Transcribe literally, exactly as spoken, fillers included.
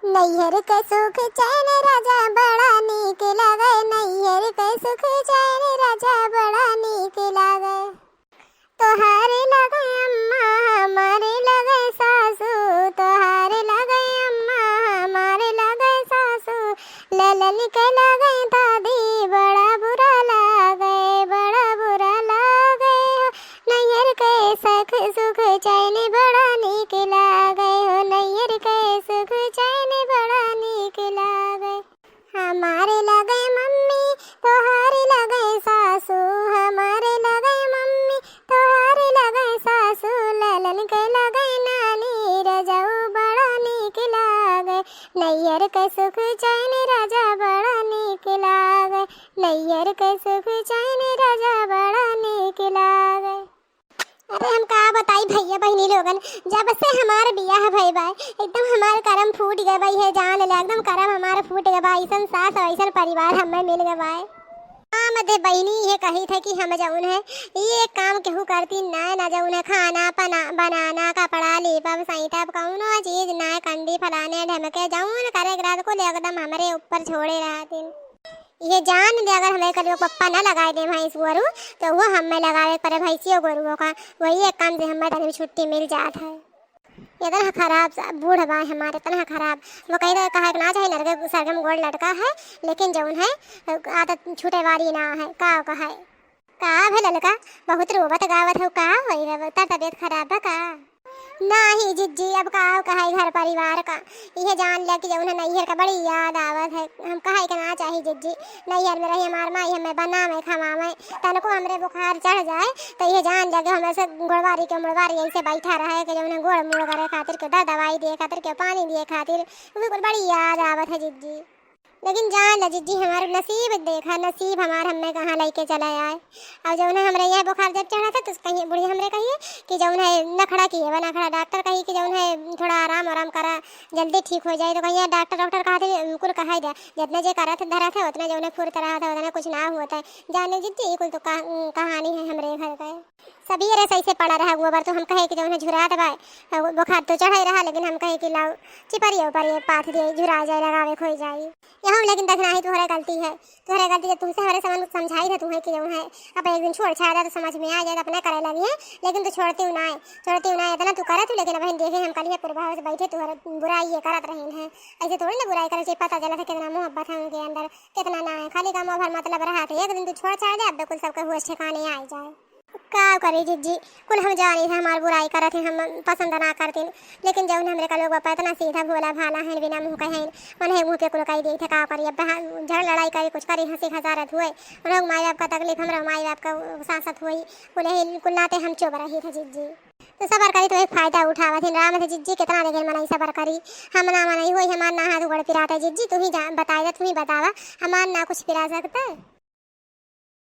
नैहर के सुख चैन राजा बड़ा नीक लागे, नैहर के सुख चैन राजा बड़ा नीक लागे। तोहार लागे अम्मा, हमार लागे सासू, तोहार लागे अम्मा, हमार लागे सासू, ललन के लागे दादी, बड़ा बुरा लागे, बड़ा बुरा लागे हो। नैहर के सख सुख चैन बड़ा नीक लागे हो, नैहर के सुख चैन बड़ा नीक लागे। हमार लागे मम्मी, तोहार लागे सासू, हमार लागे मम्मी, तोहार लागे सासू, ललन के लागे नानी, रजऊ बड़ा नीक लागे। नैहर के सुख चैन राजा बड़ा नीक लागे, नैहर के सुख चैन राजा बड़ा नीक लागे। अरे हम का बताई भैया बहिनी लोगन, जब से हमार बियाह भई बा, एकदम हमार करम फूट गए बा, ये जान ले, एकदम करम हमार फूट गए बा। ऐसन सास और ऐसन परिवार हमें मिल गए बा। हाँ, मते बहिनी ये कही थे कि हम जौन है, ये एक काम केहू करती ना, ना जौन है खाना पना-, बनाना, कपड़ा लीपब, सैतब, कौनो चीज ना, कंडी फलाने ढमके जौन करे रात को एकदम हमरे ऊपर छोड़े रहती। ये जान ले, अगर हमें कल पप्पा ना लगाए दे भैंस गोरू, तो वो हमें लगावे पड़े भैंसियो गोरुओं का। वही एक काम से हमें तनी छुट्टी मिल जात है। इतना खराब सा-, बूढ़ बा हमारे, इतना खराब। वो कही तो कहा कि ना चाहे नरगे सरगम गोड़ लटका है, लेकिन जौन है आदत छूटे वाली ना है। का कहे? का भे ललका, बहुत रोवत गावत हो, का होई है? बता, तबीयत खराब बा का? नाही जिज्जी, अब का कहाई घर परिवार का, इहे जान लिया कि जौन है नैहर का बड़ी याद आवत है। हम कहाई के ना चाही जिज्जी, नैहर में रही हमार माई हमें बनावे खवावे, तनको हमरे बुखार चढ़ जाए तो इहे जान लिया कि हमें से गोड़वारी के मुड़वारी ऐसे बैठा रहे कि जौन है गोड़ मुड़ करे खातिर के दर दवाई दिए खातिर के पानी दिए खातिर, वो कुल बड़ी याद आवत है जिज्जी। लेकिन जान ला जिज्जी, हमार नसीब देखा, नसीब हमार हमें कहाँ लइके चला आए। और जौन है हमरे यहाँ बुखार जब चढ़ा था तो कहिए बुढ़िया हमरे कहिए कि जौन है नखड़ा किए बा, नखड़ा। डॉक्टर कही कि जौन है थोड़ा आराम आराम करा, जल्दी ठीक हो जाए। तो कहिए डॉक्टर डॉक्टर कहा थे, कुल कहा ही दिया, जितना जे करत धरत है उतना जौन है फुर्त रहा था, उतना कुछ ना हुआ था। जाने जिज्जी, ये कुल तो कहा-, कहानी है हमरे घर का। सबेरे से ऐसे पड़ा रहा गोबर, तो हम कहे कि जौन है झुरात बा, बुखार तो चढ़े रहा, लेकिन हम कहे कि लाओ चिपरिया उपरिया पाथ दिए, झुरा जाए, लगावे खोई जाए। यहाँ लेकिन देखना है तोहरे गलती है, तोहरे गलती है, तुमसे हमारे समझ समझाई था तुम्हें कि जौन है अब एक दिन छोड़ छाड़ दे तो समझ में आ जाए तो अपने करे लगी है, लेकिन तू छोड़ती हूँ ना है, छोड़ती हूँ ना है, इतना तू करत हूँ, लेकिन अब हम देखे हम कल ही पूर्वा से बैठे तोहरे बुराई ये करत रही है। ऐसे थोड़ी ना बुराई करे, पता चला था कितना मोहब्बत है उनके अंदर, कितना ना है, खाली काम भर मतलब रहा था, एक दिन तू छोड़ छाड़ दे, अब बिल्कुल सबके होश ठिकाने आ जाए। का करी जिज्जी, कुल हम जानी है, हमार बुराई करत है, हम पसंद ना करती, लेकिन जौन हमरे का लोग बापा इतना सीधा भोला भाला है, बिना मुँह के हैं, उन्हें मुँह पे कुल कही दी थे, का करी, अब हाँ, झड़ लड़ाई करी, कुछ करी, हंसी हजारत हुए, उन्हें माई बाप का तकलीफ, हमरा माई बाप का सांसत हुई, कुल यही कुल नाते हम चुप रही थे जिज्जी। तो सबर करी तो एक फायदा उठावत है, राम थे जिज्जी, कितना लेकिन मनई सबर करी, हम ना मनई होई, हमार ना हाथ गोड़ पिरात है जिज्जी, तू ही जा, बताए दे, तू ही बतावा, हमार ना कुछ पिरा सकता है।